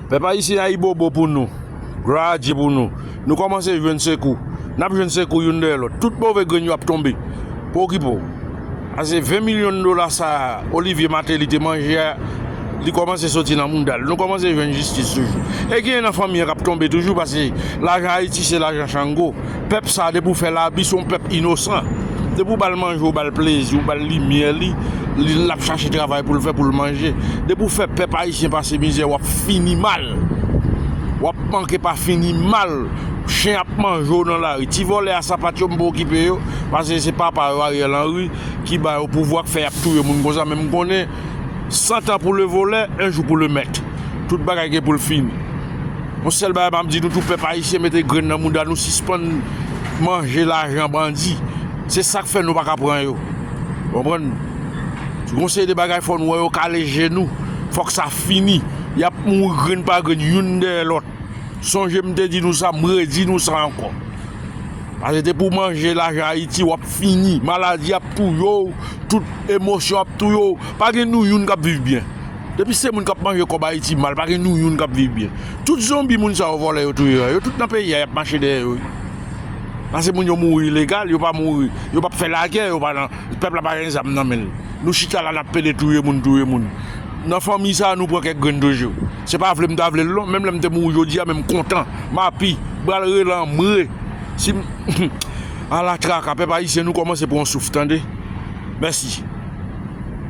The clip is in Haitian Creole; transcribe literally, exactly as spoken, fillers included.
Pèp ayisyen, ayibobo pou nou. Glwa a Dye pou nou. Nou kòmanse jwenn sekou. N ap jwenn sekou youn dèyè lòt. Tout move grenn yo ap tonbe. Pa okipe w. Pase ven milyon dola sa a Olivier Martelly te manje a, li kòmanse soti nan mouda l. Nou kòmanse jwenn jistis toujou. E genyen nan fanmi an k ap tonbe toujou, pase lajan Ayiti se lajan Chango. Pèp sa a, depi w fè labi, se yon pèp inosan. Depi w ba l manje, w ba l plezi, w ba l limyè li, li, l ap chache travay pou l fè, pou l manje. Depi w fè pèp ayisyen pase mizè, w ap fini mal. W ap manke pa fini mal. Chen ap manje w nan lari. Ti vòlè a sapat yo, m pa okipe yo, pase se papa yo, Ariel Henry, ki ba yo pouvwa, k fè y ap touye moun konsa, men m konnen, cent ans pour le voleur, un jour pour le maître. Tout bagay gen pou l fini. Yon sèl bagay m ap di nou tou, pèp ayisyen, mete grenn nan mouda nou, sispann manje lajan bandi. Se sa k fè nou pa ka pran yo. Konprann? Gon seri de bagay fò n wè yo kale je nou. Fòk sa fini. Y ap mouri grenn pa grenn, youn dèyè lòt. Sonje m te di nou sa, m redi nou sa ankò. Pase depi w manje lajan Ayiti, w ap fini. Maladi ap touye w, tout emosyon ap touye w. Pa gen nou youn k ap viv byen. Depi se moun k ap manje kòb Ayiti mal, pa gen nou youn k ap viv byen. Tout zonbi moun sa yo vòlè yo touye yo, yo tout nan peyi a, y ap mache dèyè yo. Pase moun yo mouri ilegal, yo pa mouri, yo p ap fè lagè, yo pa nan, pèp la pa gen zam nan men l. Nou chita la, n ap pede touye moun, touye moun. Nan fanmi sa a, nou pran kèk grenn toujou. Se pa vle m ta vle l non, menm lè m te mouri jodi a, men m kontan, m api, m pral rele anmwe. Si m, ala traka, pèp ayisyen, nou kòmanse pran yon souf, tande. Mèsi.